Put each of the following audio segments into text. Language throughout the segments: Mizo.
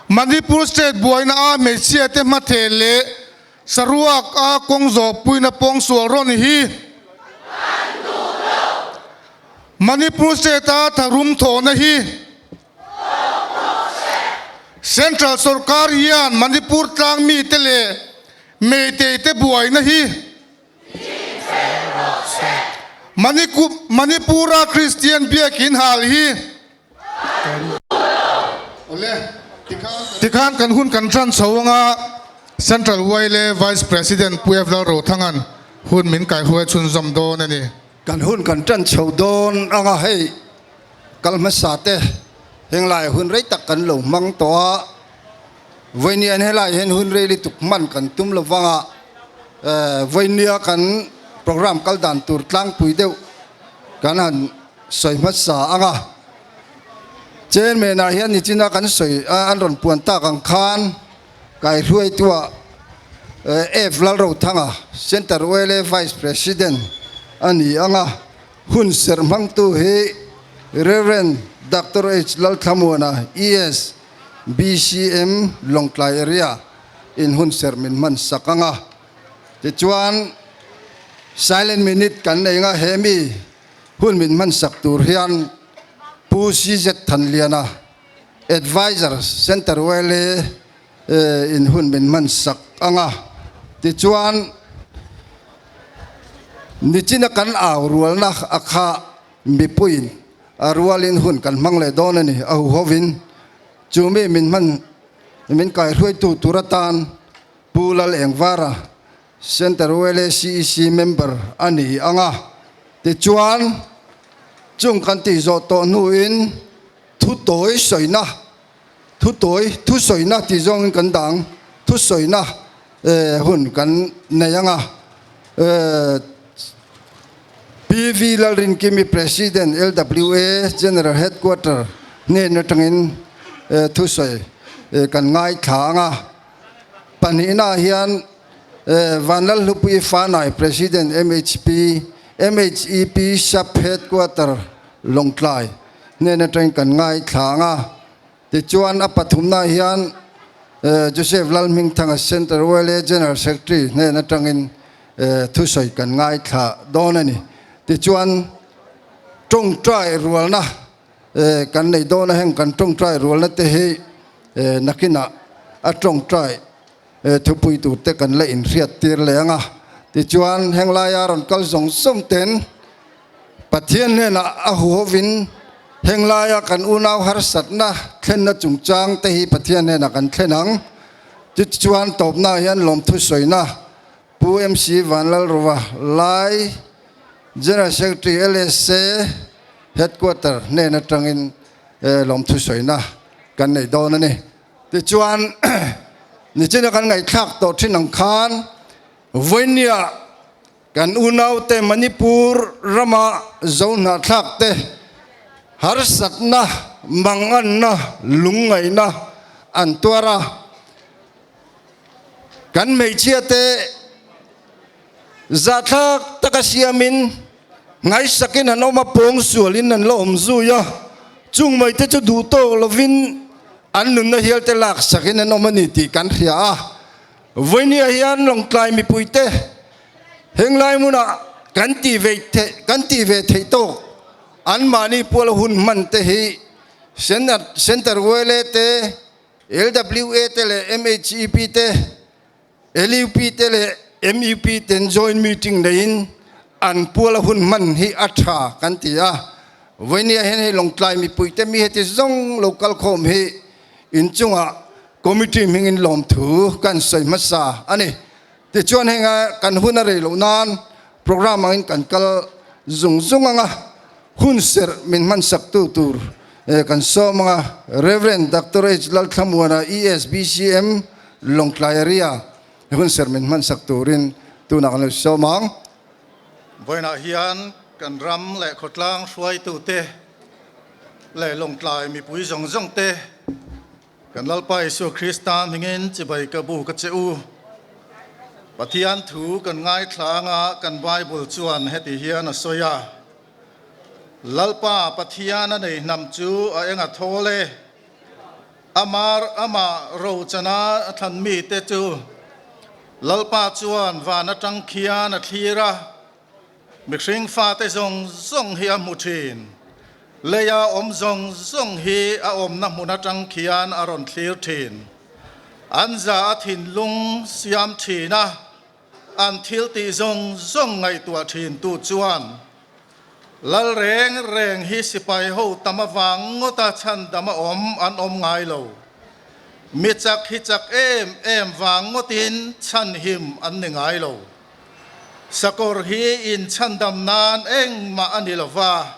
Manipur State buaina a hmeichhia te hmatheh leh saruak a kawng zawhpuina pawngsual rawn hi Manipur State a tharum thawhna hi Central sorkar hian Manipur tlang mite leh Meitei te buaina hi Manipur-a Kristian biakin hal hi Tikhan kan hun kan tan chho anga Central YLA Vice President Pu F Lalrothanga'n hun min kaihruai chhunzawm dawn a ni. Kan hun kan tan chho dawn anga hei kal hmasa te henglai hun rei tak kan lo hmang tawh a, vawinia helai hian hun rei lutuk hman kan tum lo vanga vawinia kan program kal dan tur tlangpui deuh kan han sawi hmasa anga chairman ah hian nichina kan sawi an rawn puan tak ang khan Kaihruaitua F Lalrothanga, Centre YLA Vice President a ni ang a, hun serh hmangtu hi Rev. Doctor H Lalthlamuana, ES, BCM, Lawngtlai Area in hun serh min hman sak ang a. Tichuan, Silent Minute kan nei ang a, he mi hun min hman sak tur hian Pu CZ Thanliana, Advisor Center YLA in hun min hman sak ang a, tichuan nichina kan au rualna a kha mipuiin a rualin hun kan hmang leh dawn a ni a huhovin chu mi min hman min kaihruaitu tur atan Pu Lal Engvara Center YLA CEC member a ni ang a, tichuan chung kan tih zawh tawh hnuin Thu tawi sawina, thu tawi, thu sawina tih zawngin kan dang, thu sawina hun kan nei ang a. PV Lalrinkimi President LWA General Headquarter hnen atangin thu sawi kan ngaithla ang a. Pahnihnaah hian Vanlalhlupui Fanai President MHP, MHEP Sub Headquarter Lawngtlai hnen atangin kan ngaithla ang a, tichuan a pathumnaah hian Joseph Lalhmingthanga Central YLA General Secretary hnen atangin thusawi kan ngaithla dawn a ni. Tichuan tawngtai rualna kan nei dawn a, heng kan tawngtai rualna te hi nakinah a tawngtai thupui tur te kan la inhriat tir leh ang a, tichuan heng laia rawn kal zawng zawng ten Pathian hnenah a huhovin heng laia kan unau harsatna thlenna chungchang te hi Pathian hnenah kan thlen ang. Tichuan tawpnaah hian lawmthu sawina Pu MC Vanlalrova Lai, General Secretary LSA Headquarter hnen atangin lawmthu sawina kan nei dawn a ni. Tichuan nichina kan ngaihthlak tawh thin ang khan vawinia Kan unaute Manipur rama zo hnahthlakte harsatna, manganna, lungngaihna an tuar a. Kan hmeichhiate zahthlak taka siamin ngaisakin an awm a, pawngsualin an la awm zui a. Chung maite chu duh tawk lovin an nunna hialte laksakin an awm a ni tih kan hria a. Vawinia hian Lawngtlai mipuite henglai hmunah kan tih ve kan tih ve theih tawk anmahni puala hun hman te hi Center YLA te, LWA te leh MHEP te, LUP te leh MUP ten joint meeting neiin an puala hun hman hi a tha kan ti a. Vawinia hian hei Lawngtlai mipuite mi heti zawng lo kalkhawm hi inchungah Committee hmingin lawmthu kan sawi hmasa a ni. Tichuan henga kan hun a rei loh nan programme angin kan kal zung zung ang a, hun serh min hmansaktu tur kan sawm ang a, Rev. Doctor H. Lalthlamuana, ESBCM, Lawngtlai Area, hun serh min hmansak turin tunah kan lo sawm ang. Vawiinah hian kan ram leh khawtlang hruaitute leh Lawngtlai mipui zawng zawngte Kan Lalpa Isua Krista hmingin chibai ka bu ka che u. Pathian thu kan ngaithla anga kan Bible chuan heti hian a sawi a, Lalpa Pathian a nei hnam chu a enga thawl e. Amar ama rochana a thlan mite chu Lalpa chuan van atang khian a thlir a, mihring fate zawng zawng hi a hmu thin. Leia awm zawng zawng hi a awmna hmun atang khian a rawn thlir thin. An za a thinlung siam thin a, an thil tih zawng zawng ngaihtuah thin tu chuan Lal reng reng hi sipai ho tam avang ngawta chhandam a awm an awm ngai lo. Mi chak hi chak em em vang ngawtin chhanhim an ni ngai lo. Sakawr hi inchhandam nan engmah a ni lo va,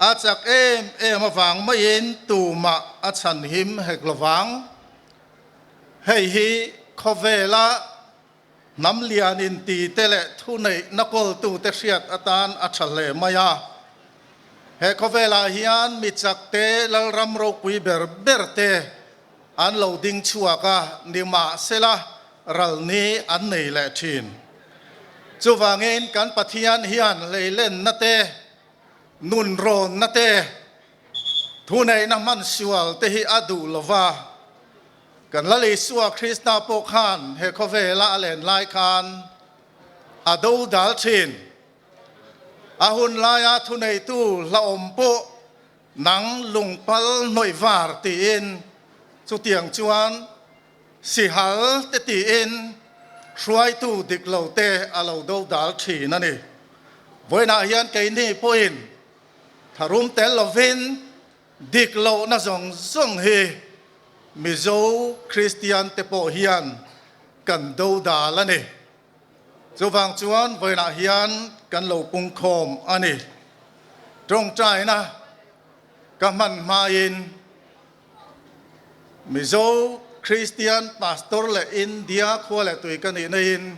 a chak em em avang maiin tumah a chhanhim hek lo vang. Hei hi khawvela Hnam lian inti te leh thuneihna kawltute hriat atan a tha hle mai a. He khawvelah hian mi chak te, Lalram ropui ber ber te an lo ding chhuak a, nimahsela ral ni an nei leh thin. Chuvangin kan Pathian hian hleilenna te, nunrawnna te, thuneihna hmansual te hi a duh lova, Kan Lal Isua Krista pawh khan he khawvela a len lai khan a do dal thin. A hun laia thuneitu hlauhawm pawh nang lungpal hnawih var tiin chutiang chuan sihal te tiin hruaitu dik lo te a lo do dal thin a ni. Vawiinah hian keini pawhin tharum tel lovin Dik lohna zawng zawng hi Mizo Kristian te pawh hian kan do dal a ni. Chuvang chuan vawiinah hian kan lo pungkhawm a ni. Tawngtaina ka hman hmain Mizo Kristian Pastor leh India khua leh tui ka nih naiin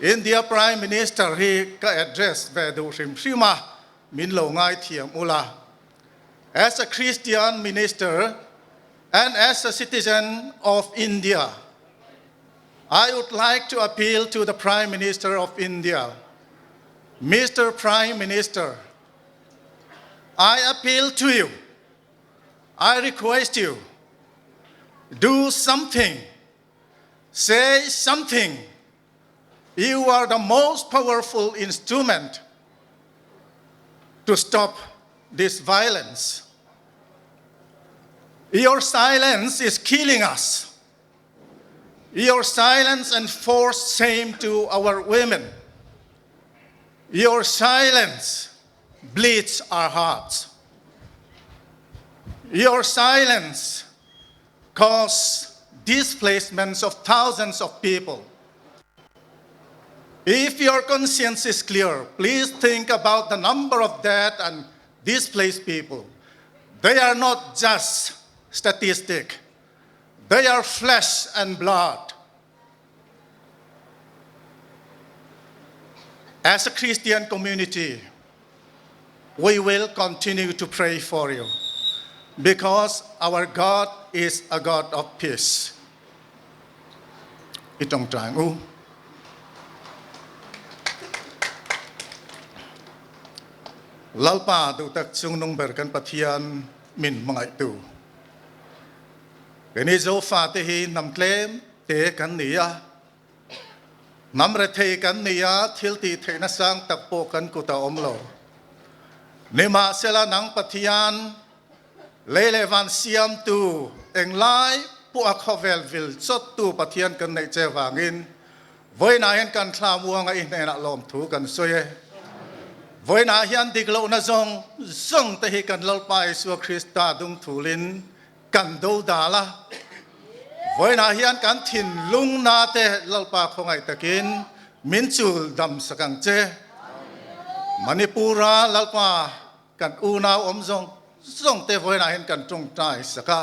India Prime Minister hi ka address ve duh hrim hrim a. Min lo ngaithiam ula. As a Christian minister and as a citizen of India, I would like to appeal to the Prime Minister of India. Mr. Prime Minister, I appeal to you. I request you, do something, say something. You are the most powerful instrument to stop this violence. Your silence is killing us. Your silence enforced shame to our women. Your silence bleeds our hearts. Your silence caused displacements of thousands of people. If your conscience is clear, please think about the number of dead and displaced people. They are not just statistic. They are flesh and blood. As a Christian community, we will continue to pray for you because our God is a God of peace. I tawngtai ang u. Lalpa duhtak chungnung ber kan Pathian min hmangaihtu. Keini Zofate hi hnam tlem te kan ni a, Hnam rethei kan ni a, thil tih theihna sang tak pawh kan kut a awm lo. Nimahsela nang Pathian, lei leh van siamtu, englai pawh a khawvel vil chawttu Pathian kan neih che vangin vawiinah hian kan thla muanga i hnenah lawmthu kan sawi e. Vawiinah hian dik lohna zawng zawng te hi kan Lalpa Isua Krista dungthulin Kan do dal a, vawiinah hian kan thinlung na te Lalpa khawngaih takin min chul dam sak ang che. Manipur-a Lalpa kan unau awm zawng zawng te vawiinah hian kan tawngtai sak a,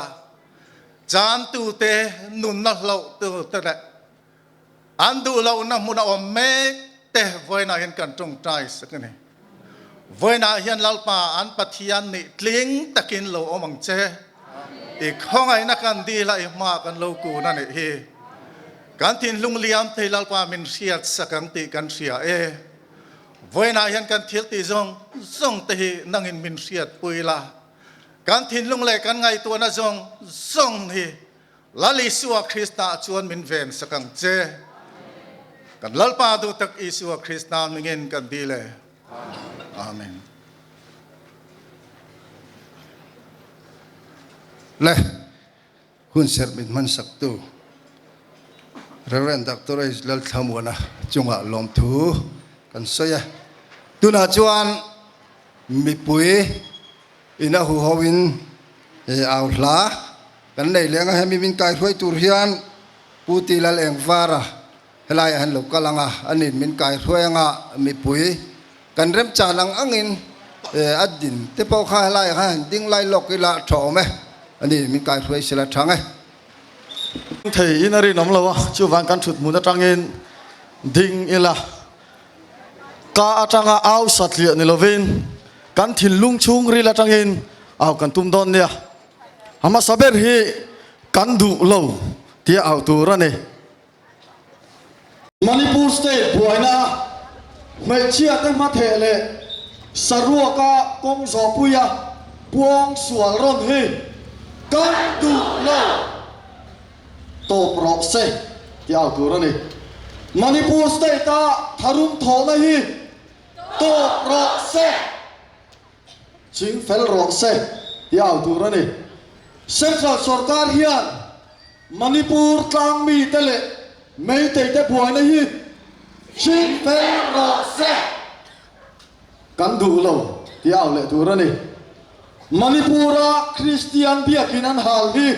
chantu te nunna hloh tu te leh An duh lohna hmun a awm mek te vawiinah hian kan tawngtai sak a ni. Vawiinah hian Lalpa an Pathian nih tling takin lo awm ang che. I khawngaihna kan dil a i hma kan lo kun a nih hi. Kan thinlung liam thei Lalpa min hriat sak ang tih kan hria e. Vawiinah hian kan thil tih zawng zawng te hi nangin min hriatpui la. Kan thinlung leh kan ngaihtuahna zawng zawng hi Lal Isua Krista chuan min ven sak ang che. Kan Lalpa duh tak Isua Krista mingin kan dil e. Amen. Le hun serh min hman saktu Rev. Doctor H. Lalthlamuana chungah lawmthu kan sawi a. Tunah chuan mipui ina huhoin au hla kan nei leng a, hemi min kaihruai tur hian Pu Ti Lal Engvara helaiah hian lo kal ang a, anin min kaihruai ang a, mipui kan remchan ang angin a din te pawh kha helaiah khan han ding lai lawk ila a tha awm e, ani min kaihruai sila thang e. Thei in a rinawm lo a, chuvang kan thut hmun atangin ding ila ka atanga au satliah ni lovin kan thinlung chhungril atangin au kan tum dawn nia. A hmasa ber hi kan duh lo tia au tur a ni. Manipur state buaina hmeichhia te hmatheh leh saruaka kawng zawhpuia puang sual rawn hi kan duh lo tawp rawh se tia au tur a ni. Manipur state-a tharum thawhna hi tawp rawh se. Ching fel rawh se tih au tur a ni. Central sorkar hian Manipur tlang mite leh Meitei te buaina hi ching fel rawh se kan duh lo tih au leh tur a ni. Manipur-a Kristian biakin an hal hi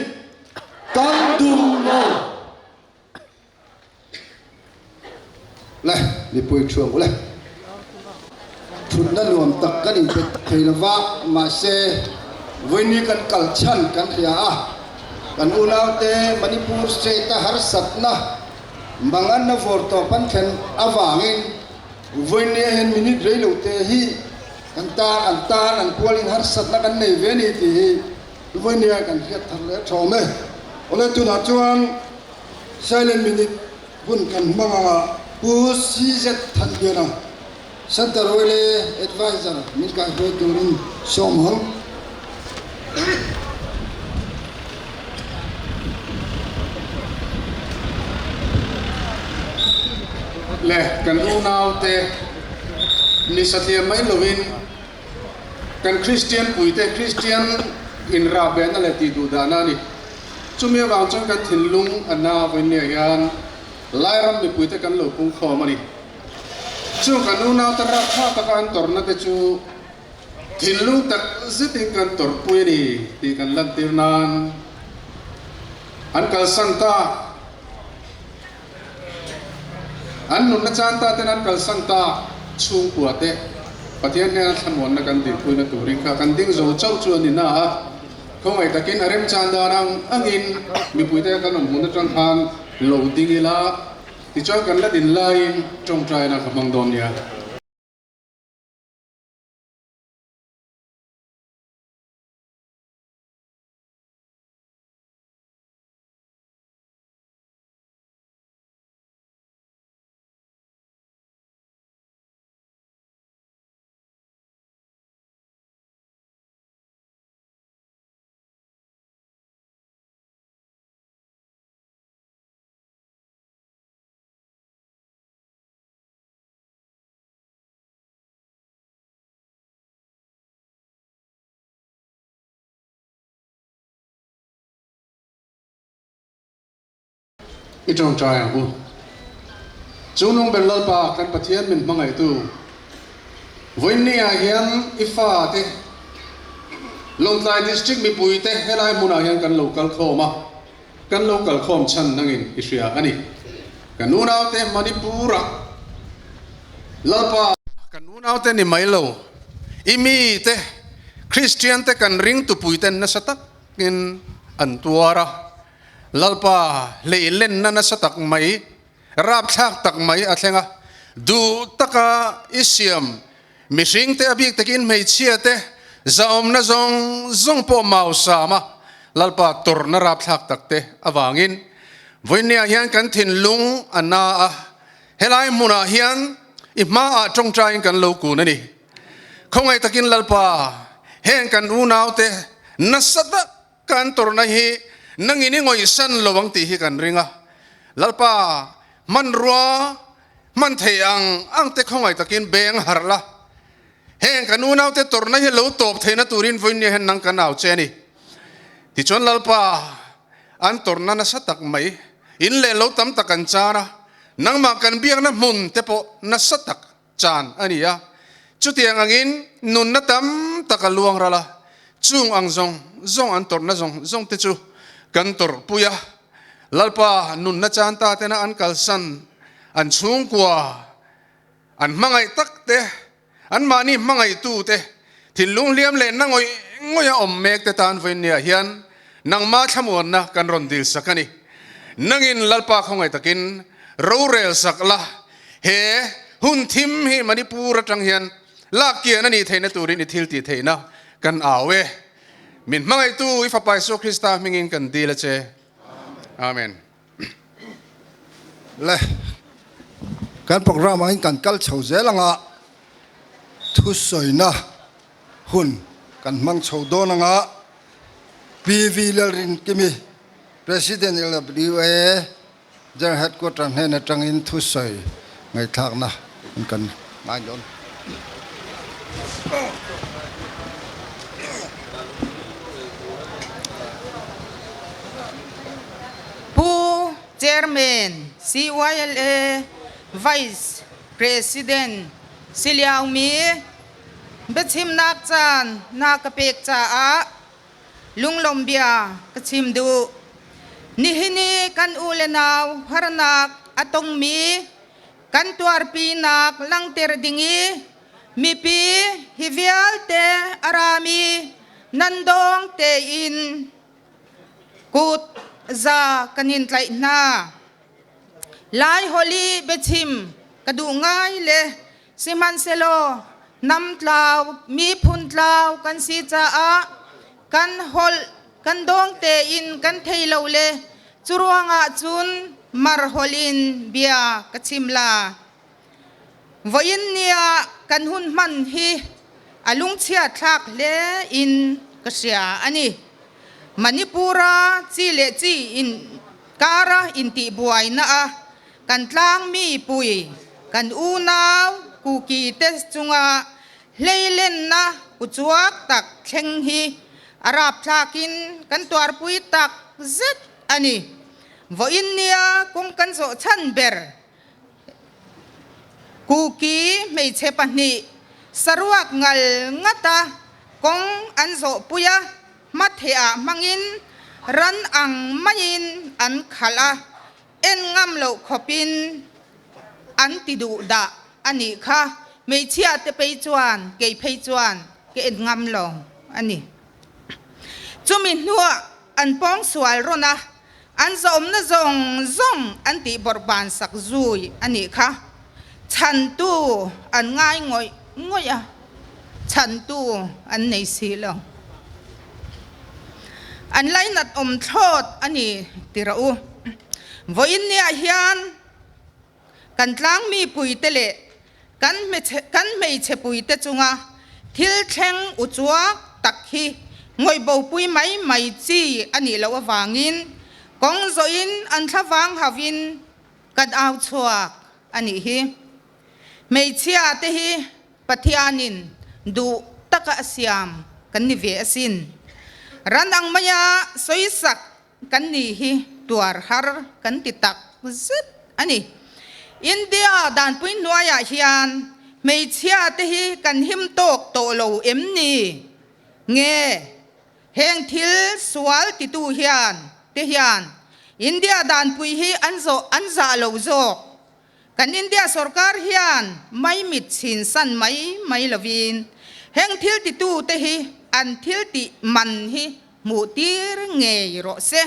kan duh lo. Le, mipui thuang le. Thutna nuam tak kan inpe thei lo va, mahse vawiini kan kal chhan kan hria a, kan unaute Manipur state-a harsatna manganna vawr tawp an thlen avangin vawiini hian minute rei lo te hi kan tan an tan an kualin harsatna kan nei ve a ni tih hi vawiini kan hriat thar leh thawm e. Awle tunah chuan Silent minute hun kan hmang ang a. Pu CZ Thanliana, Centre Oile Adviser min kaihruai turin sawm hawng. Le kan unaute ni satliam mai lovin kan Kristian puite Kristian inrahbehna leh tihduhdahna a ni. Chumi avang chuan kan thinlung a na vawinia hian Lairam mipuite kan lo pungkhawm a ni. Chu kan unaute rapthlak taka an tawrhna te chu thinlung tak zetin kan tawrhpui a ni tih kan lantir nan an kalsan ta. An nunna chan ta ten an kalsan ta chhungkua te Pathian hnena thlamuanna kan dinpuina turin kha kan ding zo chauh chu a ni na a. Khawngaih takin a remchan dan ang angin mipuite kan awm hmun atang khan lo ding ila, tichuan kan la din laiin tawngtaina ka hmang dawn nia. I tawngtai ang u. Chungnung ber Lalpa kan Pathian min hmangaihtu, vawiinni ah hian i fate Lawngtlai District mipuite helai hmunah hian kan lo kal khawm a, kan lo kal khawm chhan nangin i hria a ni. Kan unaute Manipur-ah Lalpa, kan unaute ni mai lo, i mite Kristian te kan ringtupuiten nasa takin an tuar a, Lalpa hleilenna nasa tak mai, rapthlak tak mai a thleng a. Duh taka i siam mihringte a bik takin hmeichhiate zahawmna zawng zawng pawh mau sam a, Lalpa tawrhna rapthlak takte avangin vawinia hian kan thinlung a na a, helai hmunah hian i hmaah tawngtaiin kan lo kun a ni. Khawngaih takin Lalpa, heng kan unaute Nasa tak kan tawrhna hi nangin i ngawihsan lo ang tih hi kan ring a. Lalpa, hmanrua hman thei ang ang te khawngaih takin beng harh la. Heng kan unaute tawrhna hi lo tawp theihna turin vawinia hian nang kan au che a ni. Tichuan Lalpa, an tawrhna nasa tak mai, in leh lo tam tak an chan a, nangmah kan biakna hmun te pawh nasa tak chan a ni a. Chutiang angin nunna tam tak a luang ral a, chung ang zawng zawng an tawrhna zawng zawng te chu kan tawrhpui a. Lalpa nunna chan ta tena an kalsan an chhungkua, an hmangaih tak te, anmahni hmangaihtu te, thinlung hliam leh na ngawih ngawih a awm mek te tan vawiinniah hian nangma thlamuanna kan rawn dil sak a ni. Nangin Lalpa khawngaih takin rorel sak la, he hun thim hi Manipur atang hian lak kian a nih theihna turin i thil tih theihna kan au e. Min hmangaihtu i Fapa Isua Krista hmingin kan dil a che. Amen. Le, kan program ah hin kan kal chho zel anga thusawina hun kan hmang chho dawn anga PV Lalrinkimi, President LWA General Headquarter hnen atangin thusawi ngaihthlakna hun kan ngai dawn. Pu Chairman CYLA Vice President si liomi biachimnak caan na ka pek caah lunglawm bia ka chim duh. Nihin i kan u le nau harnak a tongmi kan tuarpinak langhter ding i mipi hi vialte a rami nan dawng tein Kut za kan in tlaih hna. Lai holh i biachim ka duh ngai le sihmanhsehlaw hnam tlau miphun tlau kan si caah kan holh kan dawng tein kan thei lo le curuangah cun mar holh in bia ka chim la. Voin ni ah kan hun hman hi a lungchia thlak hle in ka hria a ni. Manipur-a chi le chi in kara intihbuaina a kan tlangmi pui kan unau Kuki te chunga hleilenna uchuak tak thleng hi a rapthlakin kan tuarpui tak zet a ni. Vawiin nia kawng kan zawh chhan ber Kuki hmeichhe pahnih saruak ngal ngata kawng an zawhpui a, hmathehah hmangin ran ang maiin an khalh a, en ngam loh khawpin an ti duh dah a nih kha. Hmeichhia te phei chuan kei phei chuan ka en ngam lo a ni. Chumi hnuah an pawngsual rawn a. An zawmna zawng zawng an tih bawrhban sak zui a nih kha. Chhantu an ngai ngawih ngawih a, chhantu an nei si lo. An lainat awm thlawt a ni ti rawh u. Vawiin niah hian Kan tlangmi puite leh kan kan hmeichhe puite chunga thil thleng uchuak tak hi ngawihbopui mai mai chi a nih loh avangin kawng zawhin an thlavang hauhin kan au chhuak a nih hi. Hmeichhia te hi Pathianin duh taka a siam kan ni ve asin. Ran ang maia sawisak Kan ni hi tuar har kan ti tak zet a ni. India danpui hnuaiah hian hmeichhia te hi kan him tawk tawh lo em ni? Nge heng thil sual titu hian te hian India danpui hi an zawh an zah lo zawk? Kan India sorkar hian maimit chhin san mai mai lovin heng thil titu te hi an thil tih man hi hmuh tir ngei rawh se.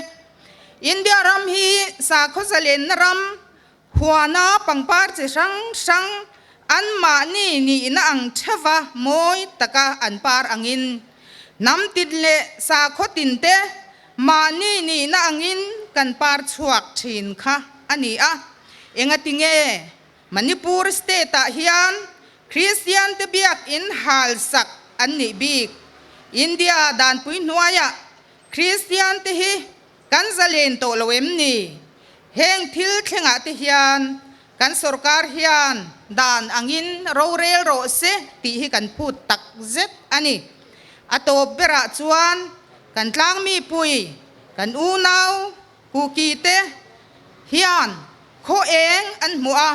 India ram hi sakhaw zalenna ram, huana pangpar chi hrang hrang anmahni nihna ang theuva mawi taka an par angin hnam tin leh sakhaw tin te mahni nihna angin kan par chhuak thin kha a ni a. Engati nge Manipur state ah hian Kristian te biakinn hal sak an nih bik? India danpui hnuaiah Kristian te hi kan zalen tawh lo em ni? Heng thil thlengah te hian kan sorkar hian dan angin rorel rawh se tih hi kan phut tak zet a ni. A tawp berah chuan kan tlangmi pui, kan unau Kuki te hian khaw eng an hmuh a,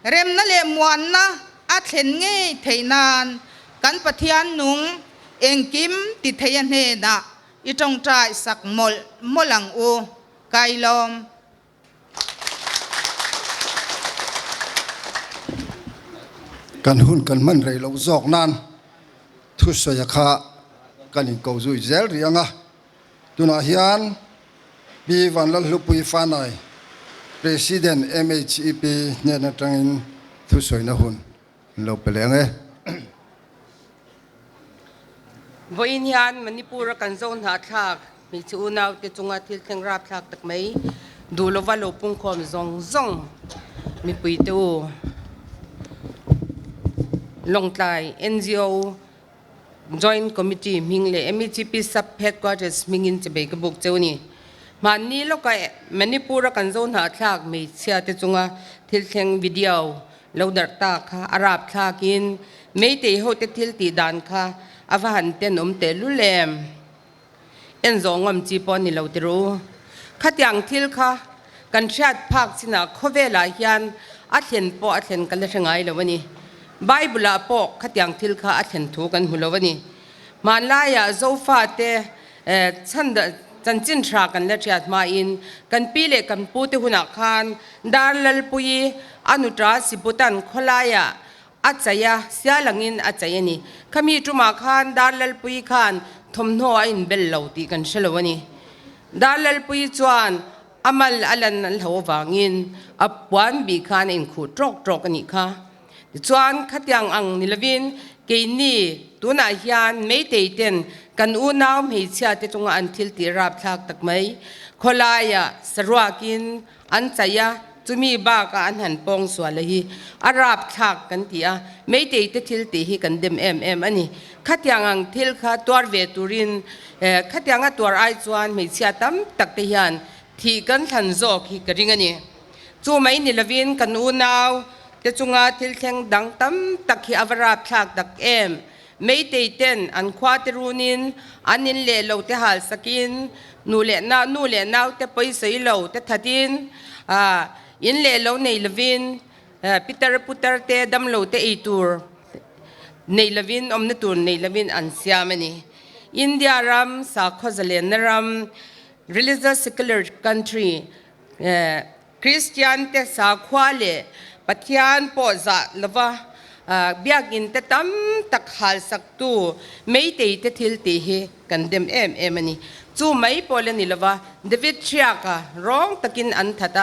remna leh muanna a thlen ngei theih nan kan Pathian nung engkim ti thei a hnenah i tawngtai sak mawlh mawlh ang u. Kailawm. Kan hun kan hman rei loh zawk nan thusawi kha kan inko zui zel rih ang a. Tunah hian Pi Vanlalhlupui Fanai, President MHEP hnen atangin thusawina hun an lo pe leh ang e. Vawiin hian Manipur-a kan zo hnahthlak hmeichhe unaute chunga thil thleng rapthlak tak mai duh lova lo pungkhawm zawng zawng mipuite u Lawngtlai NGO Joint Committee hming leh MECP Sub Headquarters hmingin chebei ka buk cheu a ni. Hmanni lawka Manipur-a kan zo hnahthlak hmeichhia te chunga thil thleng video lo darh ta kha a rapthlakin Meitei hote thil tih dan kha a va han tenawm tehlul em? En zawh ngawm chi pawh a ni lo tir u. Khatiang thil kha kan hriat phak chinah khawvelah hian a thlen pawh a thlen ka la hre ngai lo a ni. Bible-ah pawh khatiang thil kha a thlen thu kan hmu lo a ni. Hmanlaiah Zofate chhan chanchin hra kan la hriat hmain kan pi leh kan pute hunah khan Darlalpuii a nuṭa Sibutan khawlaiah A chei a, sial angin a chei a ni. Khami tumah khan Darlalpuii khan thawmhnaw a inbel lo tih kan hre lo a ni. Darlalpuii chuan a mal a lan an hlo avangin a puan bih khan a inkhuh tawk tawk a nih kha. Tichuan khatiang ang ni lovin keini tunah hian Meitei ten kan unau hmeichhia te chunga an thil tih rapthlak tak mai khawlaiah saruakin An chai a, chumi bakah an han pawng sual a hi a rapthlak kan ti a, Meitei te thil tih hi kan dem em em a ni. Khatiang ang thil kha tuar ve turin khatianga tuar ai chuan hmeichhia tam tak te hian thih kan thlan zawk hi ka ring a ni. Chu mai ni lovin kan unau te chunga thil thleng dang tam tak hi a va rapthlak tak em. Meitei ten an khua te runin an in leh lo te hal sakin nu leh nau nu leh nau te pawisawi lo te thatin in leh lo nei lovin pitar putar te dam lo te ei tur nei lovin awmna tur nei lovin an siam a ni. India ram sakhaw zalenna ram religious secular country Kristian te sakhua leh Pathian pawh zah lova biakinn te tam tak halsaktu Meitei te thil tih hi kan dem em em a ni. Chu mai pawh la ni lova David Hriaka rawng takin an that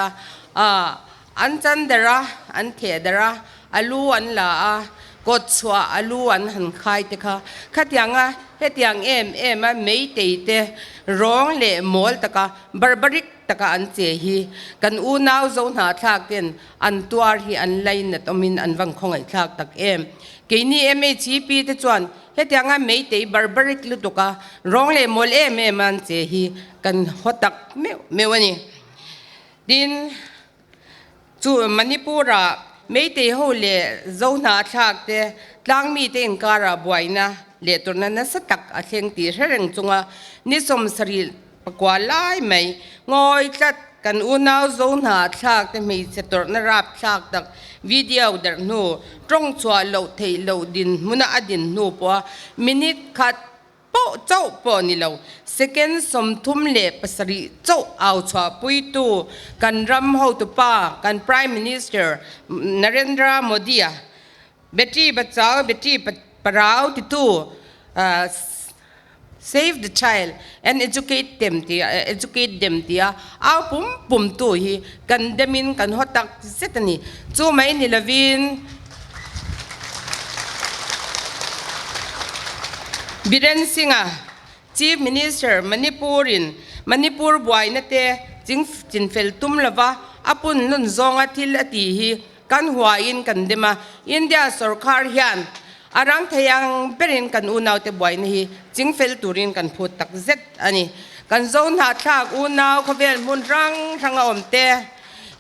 a, an chan der a, an theh der a, a lu an la a, kawt chhuah a lu an han khai te kha khatianga hetiang em em a Meitei te rawng leh mawl taka barbaric taka an che hi kan unau zo hnahthlak ten an tuar hi an lainat awmin an vang khawngaihthlak tak em. Keini MHEP te chuan hetianga meitei barbaric lutuka rawng leh mawl em em a an che hi kan haw tak meuh meuh a ni. Tin, chu Manipur-ah meitei ho leh zo hnahthlak te tlangmi te inkarah buaina leh tawrhna nasa tak a thleng tih hre reng chunga ni 70 Pakua lai mai ngawi tlat kan unau zo hna thlak te hmeichhe tawrhna rap thlak tak video derh hnu tawng chhuah loh theih loh din hmuna a din hnu pawha minute khat pawh chauh pawh ni lo second 37 chauh au chhuah puitu kan ram hotupa kan Prime Minister Narendra Modi-a Beti Bachao Beti Parao titu Save the child and educate them tia educate them tia au pum pum tu hi kan demin kan haw tak zet a ni. Chu mai ni lovin Biren Singh-a Chief Minister Manipur in Manipur buaina te ching chinfel tum lova a pun lun zawnga thil a ti hi kan huain kan dem a. India sorkar hian. A rang thei ang berin kan unaute buaina hi chingfel turin kan phut tak zet a ni. Kan zo hnahthlak unau khawvel hmun hrang hrang a awm te,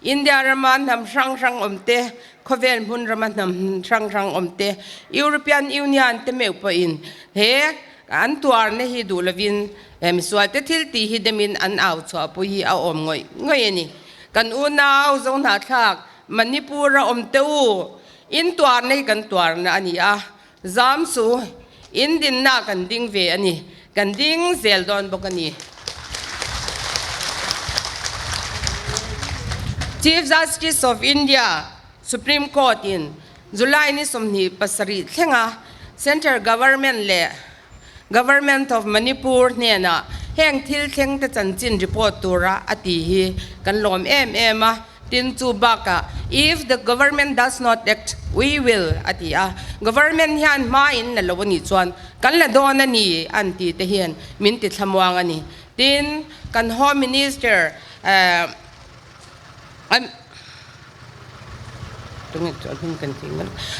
India rama hnam hrang hrang awm te, khawvel hmun rama hnam hrang hrang awm te, European Union te meuh pawhin he an tuarna hi duh lovin misualte thil tih hi demin an au chhuahpui hi a awm ngawih ngawih a ni. Kan unau zo hnahthlak Manipur a awm te u, In tuarna hi kan tuarna a ni a, zam chu in dinna kan ding ve a ni, kan ding zel dawn bawk a ni. Chief Justice of India, Supreme Court in July ni 27 thlenga Central Government leh Government of Manipur hnenah heng thil thleng te chanchin report tura a ti hi kan lawm em em a. Tin chu bakah if the government does not act, we will a ti a. Government hian hma in la lo a nih chuan kan la dawn a ni an ti te hian min ti thlamuang a ni. Tin, kan Home Minister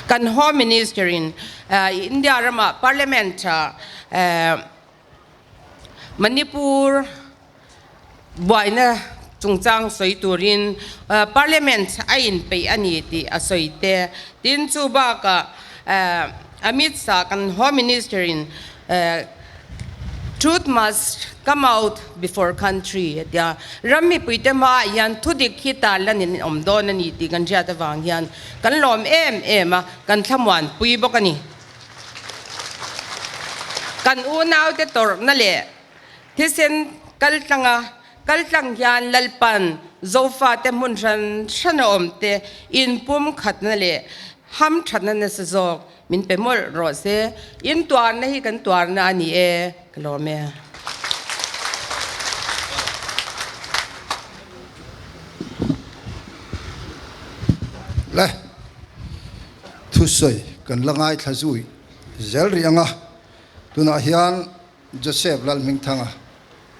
kan Home Minister in India ramah Parliament ah Manipur buaina chungchang sawi turin Parliament a inpeih a ni tih a sawi te. Tin, chu bakah Amit Shah kan Home Minister in Truth must come out before country a tia. Ram mipuite hmaah hian thudik hi tan lanin awm dawn a ni tih kan hriat avang hian kan lawm em em a, kan thlamuanpui bawk a ni. Kan unaute tawrhna leh thisen kaltlanga kaltlang hian Lalpan Zofate hmun hran hrana awmte inpumkhatna leh hamthatna nasa zawk min pe mawlh rawh se. In tuarna hi kan tuarna a ni e, ka lawm e. Le. Thusawi kan la ngaithla zui zel rih ang a, tunah hian Joseph Lalhmingthanga,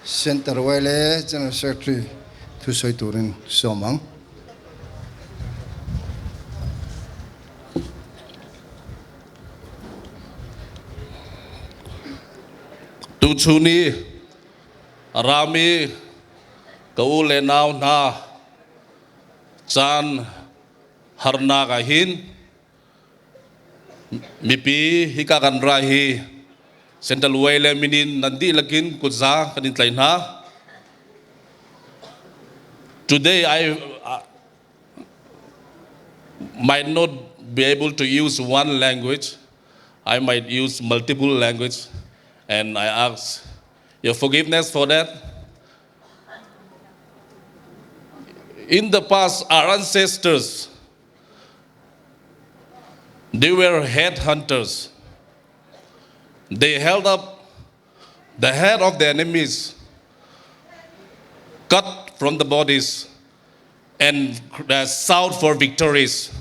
Centre YLA General Secretary thusawi turin sawm ang. Tuchun i a rami ka u le nau hna caan Harnak ah hin mipi hika kan ra hi Central Way le minin nan dihlak in kutza kan in tlai hna. Today I might not be able to use one language. I might use multiple language and I ask your forgiveness for that. In the past, our ancestors, they were headhunters. They held up the head of the enemies, cut from the bodies, and shout for victories.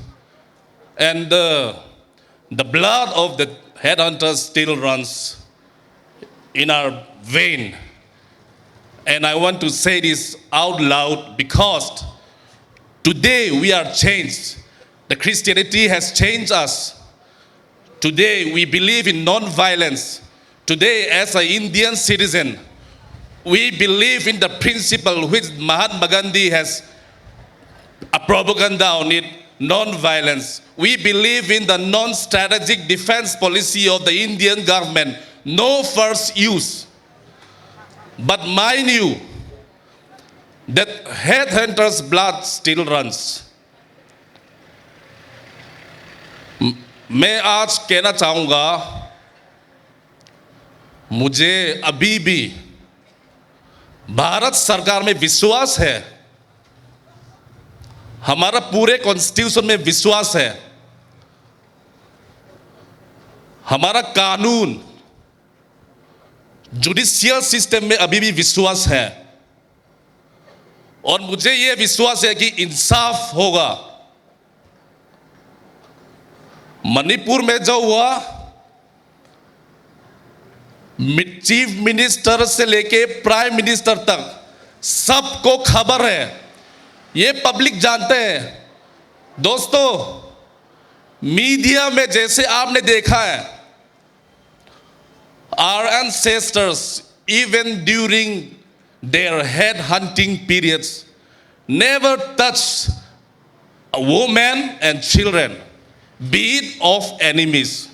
And the, the blood of the headhunters still runs in our vein. And I want to say this out loud because today we are changed. The Christianity has changed us. Today we believe in non-violence. Today, as an Indian citizen, we believe in the principle which Mahatma Gandhi has a propaganda on it, non-violence. We believe in the non-strategic defense policy of the Indian government, no first use. But mind you, that headhunter's blood still runs. मैं आज कहना चाहूंगा मुझे अभी भी भारत सरकार में विश्वास है हमारा पूरे कॉन्स्टिट्यूशन में विश्वास है हमारा कानून जुडिशियल सिस्टम में अभी भी विश्वास है और मुझे यह विश्वास है कि इंसाफ होगा मणिपुर में जो हुआ चीफ मिनिस्टर से लेके प्राइम मिनिस्टर तक सबको खबर है ये पब्लिक जानते हैं दोस्तों। Media में जैसे आपने देखा है, our ancestors, even during their head hunting periods, never touched a woman and children, be it of enemies.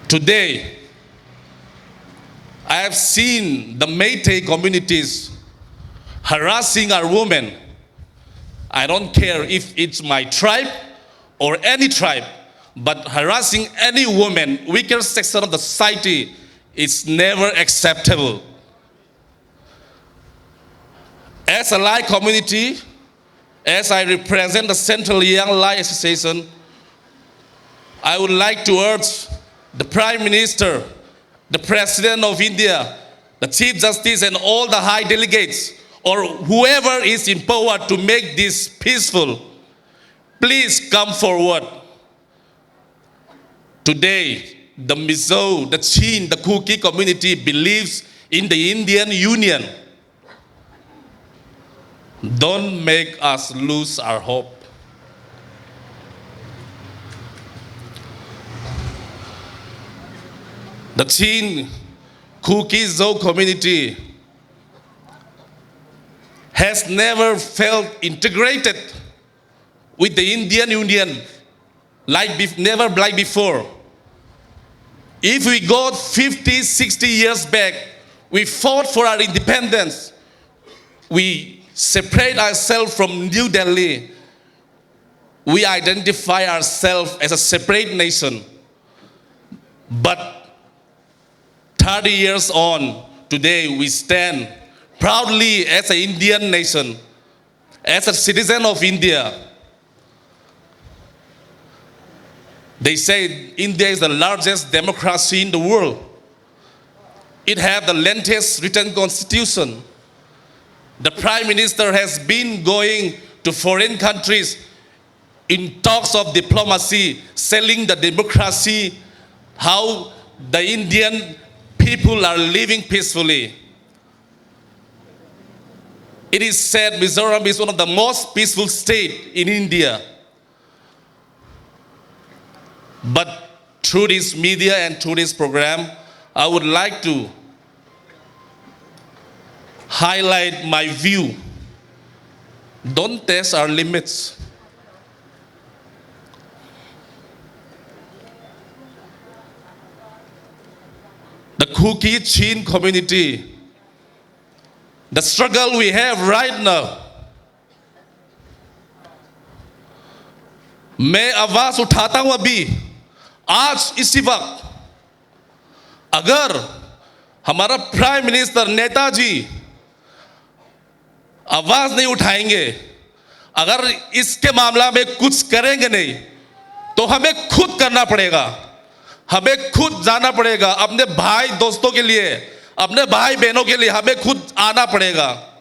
Today, I have seen the Meitei communities harassing our women. I don't care if it's my tribe or any tribe, but harassing any woman, weaker section of the society, is never acceptable. As a Lai community, as I represent the Central Young Lai Association, I would like to urge the Prime Minister, the President of India, the Chief Justice, and all the high delegates, or whoever is in power to make this peaceful, please come forward. Today, the Mizo, the Chin, the Kuki community believes in the Indian Union. Don't make us lose our hope. The Chin Kuki Zo community has never felt integrated with the Indian Union like never like before. If we go 50, 60 years back, we fought for our independence. We separate ourselves from New Delhi. We identify ourselves as a separate nation. But 30 years on, today we stand proudly as an Indian nation, as a citizen of India. They say India is the largest democracy in the world. It has the latest written constitution. The prime minister has been going to foreign countries in talks of diplomacy, selling the democracy, how the Indian people are living peacefully. It is said Mizoram is one of the most peaceful state in India. But through this media and through this program, I would like to highlight my view. Don't test our limits. The Kuki Chin community, the struggle we have right now, मैं आवाज उठाता हूं अभी आज इसी वक्त, अगर हमारा प्राइम मिनिस्टर नेताजी आवाज नहीं उठाएंगे, अगर इसके मामला में कुछ करेंगे नहीं, तो हमें खुद करना पड़ेगा, हमें खुद जाना पड़ेगा अपने भाई दोस्तों के लिए, अपने भाई बहनों के लिए हमें खुद आना पड़ेगा।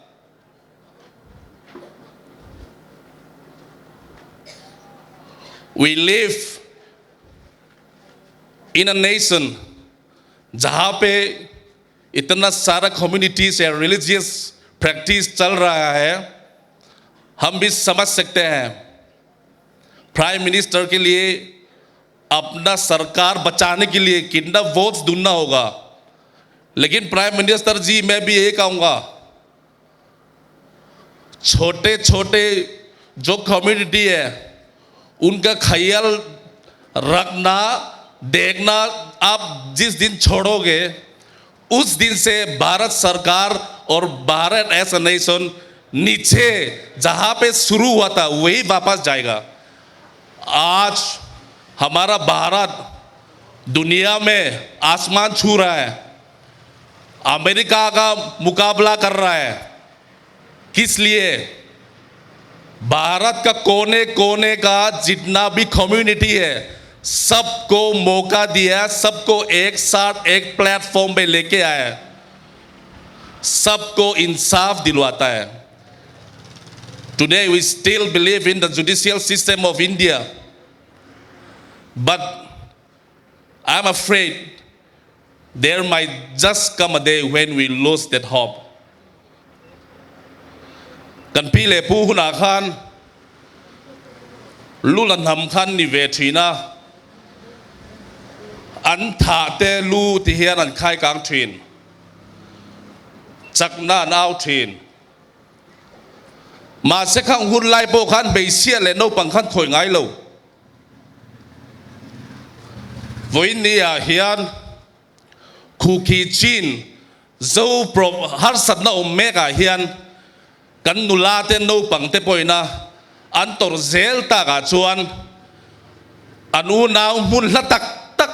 We live in a nation जहाँ पे इतना सारा कम्युनिटीज या रिलीजियस प्रैक्टिस चल रहा है। हम भी समझ सकते हैं प्राइम मिनिस्टर के लिए अपना सरकार बचाने के लिए कितना वोट्स ढूंढना होगा। लेकिन प्राइम मिनिस्टर जी, मैं भी यही कहूँगा, छोटे छोटे जो कम्युनिटी है उनका ख्याल रखना, देखना, आप जिस दिन छोड़ोगे उस दिन से भारत सरकार और भारत as a nation नीचे जहाँ पे शुरू हुआ था वही वापस जाएगा। आज हमारा भारत दुनिया में आसमान छू रहा है, अमेरिका का मुकाबला कर रहा है। किस लिए? भारत का कोने कोने का जितना भी कम्युनिटी है सबको मौका दिया, सबको एक साथ एक प्लेटफॉर्म पे लेके आया, सबको इंसाफ दिलवाता है। Today we still believe in the judicial system of India, but I am afraid there might just come a day when we lose that hope. Kan pi leh pu hunah khan Lu la hnam kha an ni ve thin a, an thah te lu ti hian an khai kang thin, chakna an au thin. Mahse khang hun lai pawh khan hmeichhia leh naupang khan khawi ngai lo. Vawiin ni ah hian Khuki Chin Zo pro harsatna awm mek ah hian kan nula te naupang te pawhin a an tawrh zel tak ah chuan an unau hmun hla tak tak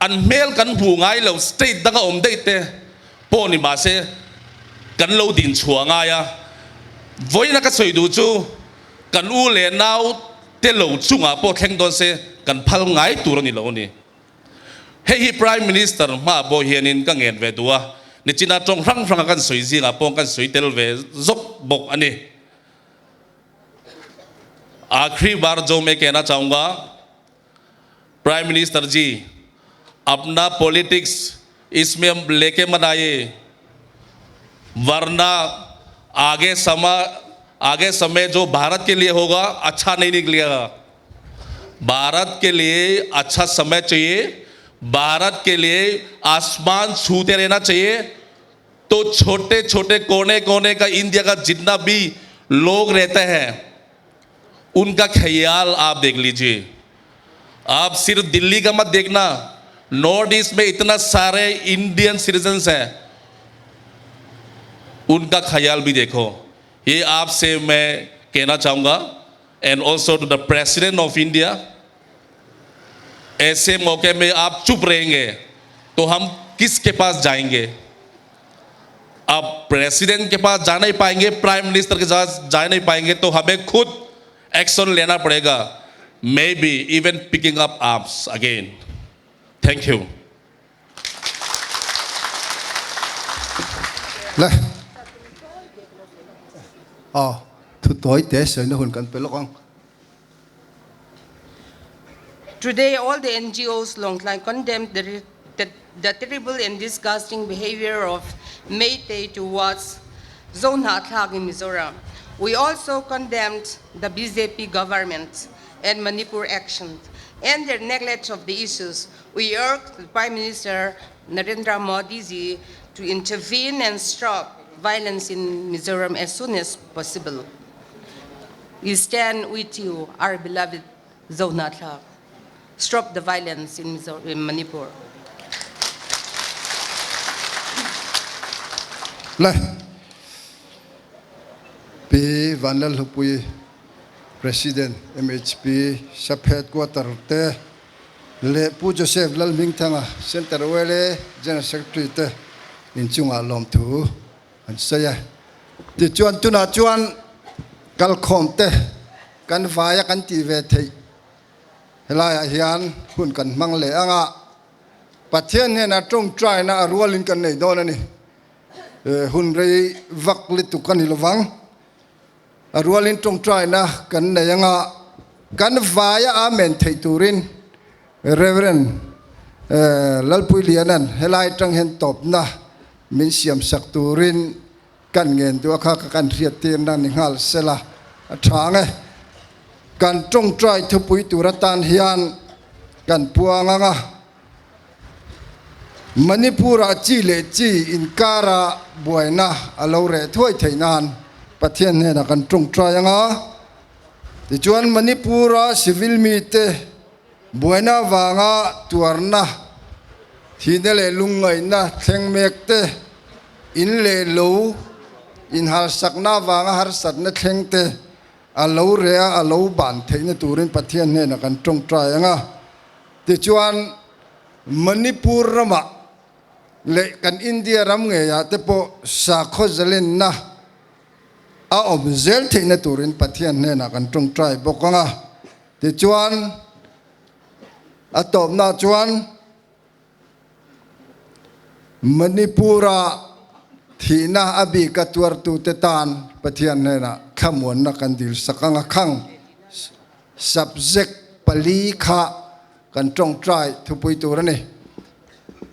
an hmel kan hmuh ngai lo state danga awm daih te pawh ni mahse kan lo din chhuah ngai a. Vawiin a ka sawi duh chu kan u leh nau te lo chungah pawh thleng dawn se kan phal ngai tur a ni lo a ni. Hei hi Prime Minister hmaah pawh hianin ka ngen ve duh a, nichina tawng hrang hranga kan sawi zingah pawh kan sawi tel ve zawk bawk a ni. Aakhri bar jo main kehna chahunga, Prime Minister ji, apna politics isme leke mat aaiye, varna aage sama aage samay jo Bharat ke liye hoga achha nahi niklega. Bharat के लिए अच्छा समय चाहिए, भारत के लिए आसमान छूते रहना चाहिए। तो छोटे छोटे कोने कोने का इंडिया का जितना भी लोग रहते हैं उनका ख्याल आप देख लीजिए। आप सिर्फ दिल्ली का मत देखना, नॉर्थ ईस्ट में इतना सारे इंडियन सिटीजन्स हैं, उनका ख्याल भी देखो। ये आपसे मैं कहना चाहूँगा। And also to the president of India, ऐसे मौके में आप चुप रहेंगे तो हम किसके पास जाएंगे? आप प्रेसिडेंट के पास जा नहीं पाएंगे, प्राइम मिनिस्टर के पास जा नहीं पाएंगे, तो हमें खुद एक्शन लेना पड़ेगा, maybe even picking up arms again. Thank you. Le. Aw, thu tawi te sawina hun kan pe lawk ang. Today all the NGOs Lawngtlai condemned the the terrible and disgusting behavior of Meitei towards Zohnahthlak in Mizoram. We also condemned the BJP government and Manipur actions and their neglect of the issues. We urge the Prime Minister Narendra Modi ji to intervene and stop violence in Mizoram as soon as possible. We stand with you, our beloved Zohnahthlak. Stop the violence in Mizoram, in Manipur. Le. Pi Vanlalhlupui, President, MHP, Sub Headquarter te leh Pu Joseph Lalhmingthanga, Centre YLA General Secretary te inchungah lawmthu an sawi a. Tichuan tunah chuan kalkhawm te kan vaia kan tih ve theih helaiah hian hun kan hmang leh ang a, Pathian hnenah tawngtaina a rualin kan nei dawn a ni. Hun rei vak lutuk a ni lovang. A rualin tawngtaina kan nei anga kan vaia Amen theih turin Rev. Lalpui Lianan helai atang hian tawpna min siamsak turin kan ngen duh a kha ka kan hriattirna ni nghal sela a tha ang e. Kan tawngtai thupui tur atan hian kan puang ang a. Manipur-ah chi leh chi inkara buaina a lo reh thuai theih nan Pathian hnenah kan tawngtai ang a. Tichuan Manipur-a civil mite buaina avanga tuarna, thihna leh lungngaihna thleng mek te, in leh lo inhalsakna avanga harsatna thleng te a lo reh a, a lo ban theihna turin Pathian hnenah kan tawngtai ang a. Tichuan, Manipur ramah leh kan India ram ngeiah te pawh sakhaw zalenna a awm zel theihna turin Pathian hnenah kan tawngtai bawk ang a. Tichuan, a tawpnaah chuan Manipur-a thihna a bika tuartute tan Pathian hnenah thlamuanna kan dilsak ang a, khang Subject pali kha kan tawngtai thupui tur a ni.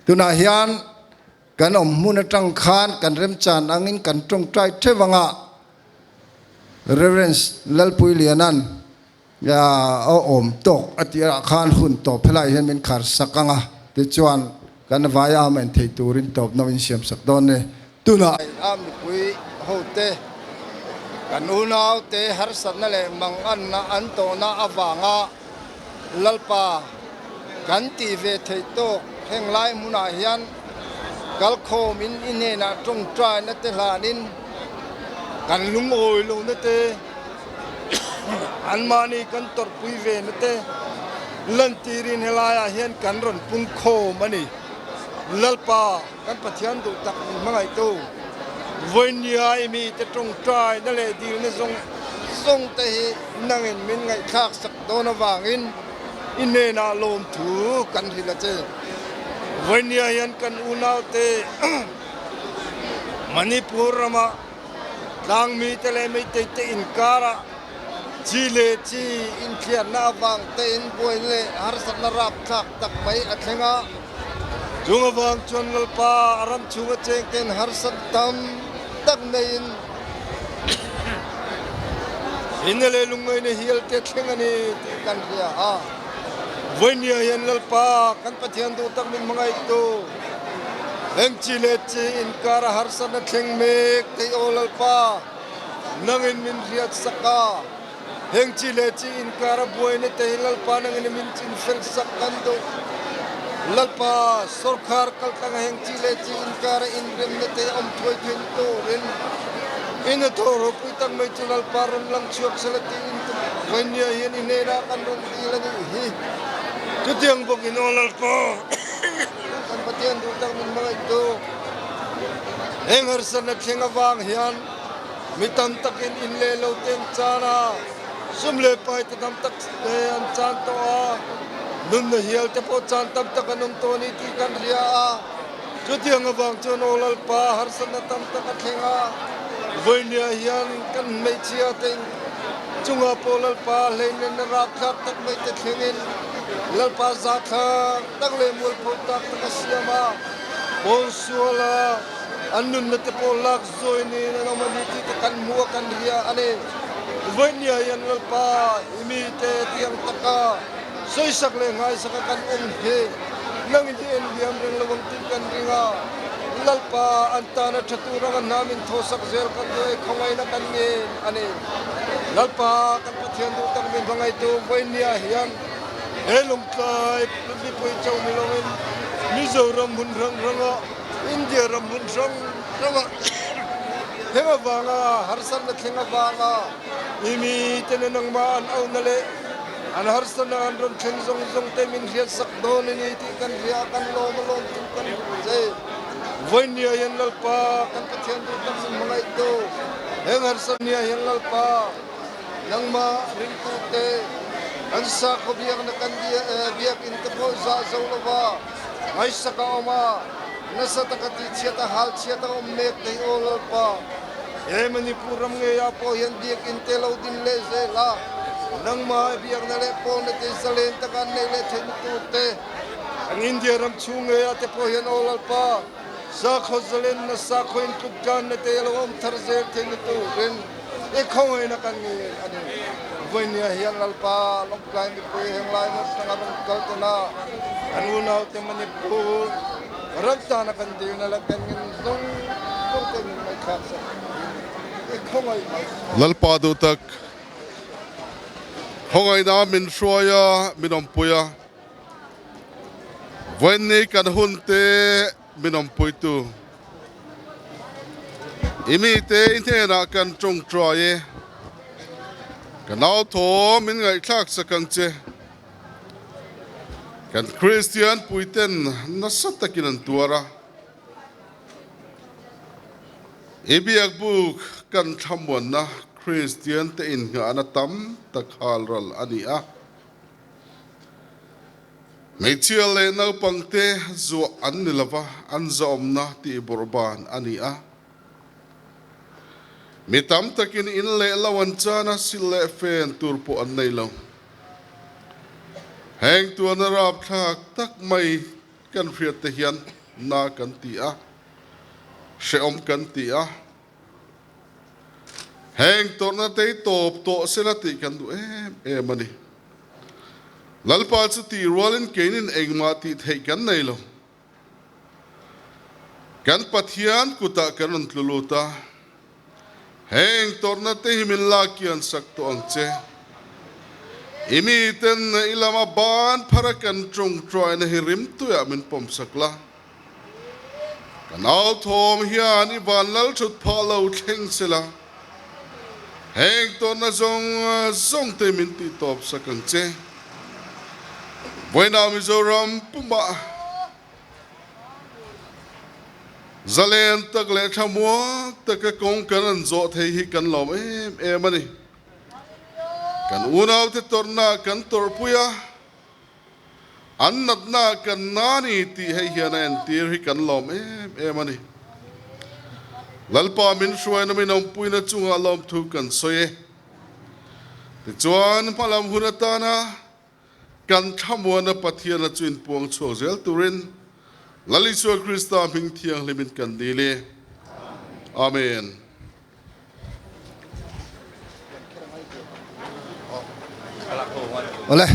Tunah hian kan awm hmun atang khan kan remchan angin kan tawngtai theuh anga Rev. Lalpui Lianan. A awm tawk a tih ah khan hun tawp helai hian min khar sak ang a, tichuan kan vai amen thei turin tawp no in siam sak dawn ni. Tunah. A mipui hote kan unaute harsatna leh manganna an tawhna avanga Lalpa kan tih ve theih tawk heng lai hmunah hian kalkhawmin i hnenah tawngtaina te hlanin kan lungawi lohna te, Anmahni kan tawrhpui ve na te lantirin helaiah hian kan rawn pung khawm a ni. Lalpa, kan Pathian duh tak min hmangaihtu, vawinia i mite tawngtaina leh dilna zawng zawng te hi nangin min ngaihthlak sak dawn avangin i hnenah lawmthu kan hrilh a che. Vawinia hian kan unaute Manipur ramah Tlangmite leh meiteite inkarah chi leh chi inthliarna avang tein buaina leh harsatna rapthlak tak mai a thleng a. Chung avang chuan Lalpa a ram chhunga chengte'n harsat tam tak neiin hina leh lungngaihna hialte thleng a ni tih kan hria a. Vawinia hian Lalpa kan Pathian duh tak min hmangaihtu, Eng chi leh chi inkar a harsatna thleng mek thei aw Lalpa, nangin min hriat sak a. Heng chi leh chi inkar a buaina te hi Lalpa nangin min chinfel sak kan duh. Lalpa, sawrkhar kaltlanga heng chi leh chi inkar a inremna te hi awm thuai theih turin i hnathawh ropui tak mai chu Lalpa rawn lang chhuak sela tiin Vainia hian i hnenah kan rawn dil a nih hi. Chutiang bawkin aw Lalpa, Kan Pathian duh tak min hmangaihtu heng harsatna thleng avang hian mi tam takin in leh lo te an chan a, sum leh pai te tam tak te an chan tawh a, nunna hial te pawh chan tam tak an awm tawh a ni tih kan hria a. Chutiang avang chuan aw Lalpa harsatna tam tak a thleng a, vawinia hian kan hmeichhia te chungah pawh Lalpa hleinen rapthlak tak mai te thlengin Lalpa zathlak tak leh mualpho tak tak a siam a, pawnsual a an nunna te pawh lak zawi niin an awm a ni tih te kan hmu a kan hria a ni. Vawinia hian Lalpa i mite tiang taka sawisak leh nghaisaka kan awm hi nangin i en liam reng lo ang tih kan ring a, Lalpa an tana tha tur anga hnamin thawsak zel kan duh e, khawngaihna kan ngen a ni. Lalpa kan Pathian duh tak min hmangaihtu vawinia hian he lungtlai mipui cho ni loin Mizoram hmun hrang hranga India ram hmun hrang hranga thleng avanga harsatna thleng avanga i mite na nangmah an auhna leh an harsatna an rawn thleng zawng zawng te min hriatsak dawn a ni tih kan hria kan lawm a lawm chu kan hmu che. Vawinia hian Lalpa kan Pathian duh tak min hmangaihtu heng harsatnia hian Lalpa nangmah ringtute kan sakhaw biakna kan biakinn te pawh zah zo lova ngaihsak a awm a, nasa taka tihchhiat a halchhiat a awm mek thei aw Lalpa. He Manipur ram ngeiah pawh hian biakinn te lo din leh zel a, nangmah biakna leh pawlna te zalen taka an neih leh theihna tur te, Kan India ram chhung ngeiah te pawh hian aw Lalpa, sakhaw zalenna, sakhaw intluk tlanna te a lo awm thar zel theihna turin i khawngaihna kan ngei a ni. Vawinia hian Lalpa, Lawngtlai mipui henglai ngawt tanga rawn kal tawna kan unaute Manipur ram tana kan dilna leh kan ngen zawng zawng te min ngaihthlak sak turin i khawngaih mai. Lalpa duhtak, khawngaihna min hruai a, min awmpui a. Vawiinni kan hun te min awmpuitu i mite i hnenah kan tawngtai e. Ka nau thaw min ngaihthlak sak ang che. Kan Kristian puiten nasa takin an tuar a. I biakbuk kan thlamuanna Kristian te inngahna tam tak halral a ni a. Hmeichhia leh naupangte zuah an ni lova, an zahawmna tih bawrhban a ni a. Mi tam takin in leh lo an chan a, sil leh fen tur pawh an nei lo. Heng tuana rapthlak tak mai kan hriat te hian na kan ti a, hrehawm kan ti a. Heng tawrhna te hi tawp tawh sela tih kan duh em em a ni. Lalpa chu tih rualin keinin engmah tih theih kan nei lo. Kan Pathian kutah kan rawn tlu lut a, heng tawrhna te hi min lak kian sak tawh ang che. I miten i lama ban phara kan tawngtaina hi rimtuiah min pawm sak la. Ka nau thawm hian i van lal thut phah lo thleng sela, heng tawnna zawng zawng te min tih tawp sak ang che. Vawiinah Mizoram pumah zalen tak leh thlamuang taka kawng kan an zawh thei hi kan lawm em em a ni. Kan unaute tawrhna kan tawrhpui a. An natna kan na ni tih hei hian a entir hi kan lawm em em a ni. Lalpa min hruaina min awmpuina chungah lawmthu kan sawi e. Tichuan hmalam hun atana kan thlamuana Pathiana chu inpuang chhuak zel turin Lal Isua Krista hming thianghlimin kan dil e. Amen. Awle,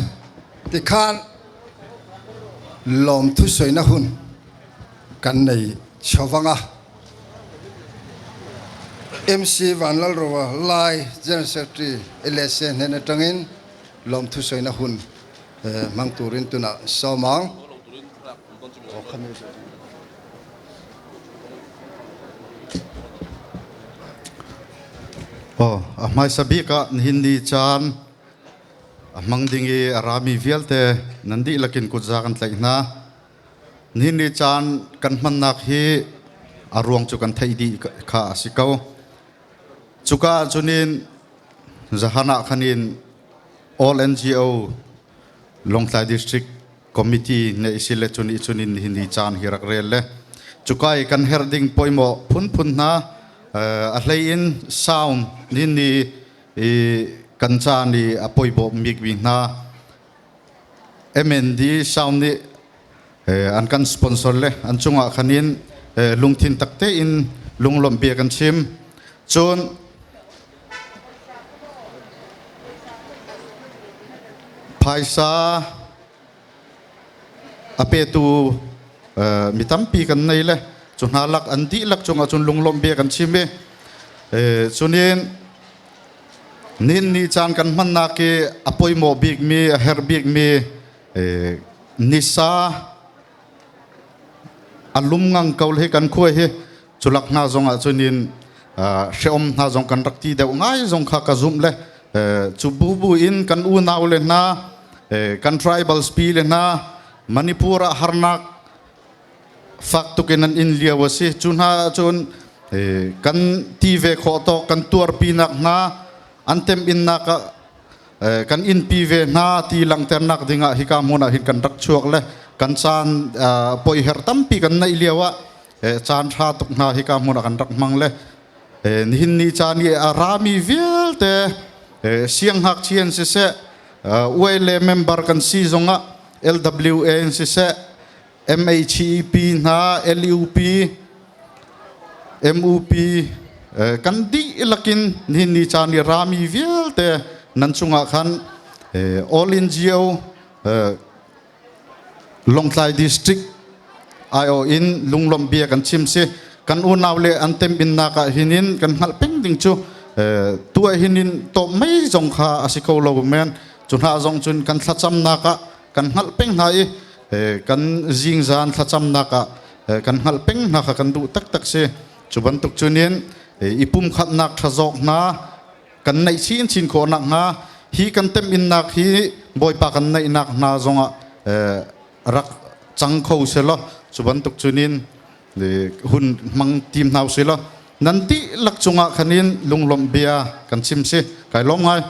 tikhan lawmthu sawina hun kan nei chho vang a. MC Vanlalroa Lai, General Secretary LSA hnen atangin lawmthu sawina hun hmang turin tunah sawm ang. Aw, a hmaisa bik ah nihin ni caan a hmang ding i a rami vialte nan dihlak in kutza kan tlaih hna. Nihin ni caan kan hmannak hi a ruang cu kan theih dih kha a si ko. Cuka ahcun in zahan ah khan in All NGO Lawngtlai District Committee ne isi le cun i cun in nihin ni caan hi rak rel le cuka i kan herh ding poimawh phunphun hna a hlei in sound nihin ni i kan caan i a poibawh bikmi hna MND sound nih an kan sponsor le an cungah khan in lungthin takte in lunglawmh bia kan chim cun Phaisa a petu mi tampi kan nei le cu hna lak an dihlak cungah cun lunglawmh bia kan chim i cunin nin ni caan kan hmannak i a poimawh bikmi a herh bikmi nisa a lum ngang ko le kan khua hi culak hna zong ah cun in hreom hna zong kan rak ti deuh ngai zong kha ka zumh le cu bu bu in kan unau le hna kan tribal spi le hna Manipur ah harnak fak tuk in an in lio a si cu hna cun kan ti ve khawh tawk kan tuarpi nak hna an tem in nak ah kan innpi ve hna ti langhternak dingah hika hmun ah hin kan rak chuak le kan caan poi her tampi kan neih lio ah caan tha tuk hna hika hmun ah kan rak hmang le nihin ni caan i a rami vialte sianghngakchia in siseh ULA member kan si zongah LWA in siseh MHEP hna LUP MUP kan dihlak in nihin ni caan i rami vialte nan chungah khan All NGO Lawngtlai District aiawh in lunglawmh bia kan chim si kan unau le an tem innak ah hinin kan hngalh peng ding cu tuah hinin tawp mei zong kha a si ko lo men cu hna zong cun kan thlacamnak ah kan hngalh peng hna i kan zingzan thlacamnak ah kan hngalh peng hna kha kan duh taktak si cu bantuk cunin i pumkhatnak ṭhazawk hna kan neih chin chin khawh nak hnga hi kan temhinnak hi bawipa kan neihnak hna zongah rak cang kho selaw cu bantuk cunin hun hmang tim hna usih law nan dihlak cungah khanin lunglawmh bia kan chim si kai lawm ngai.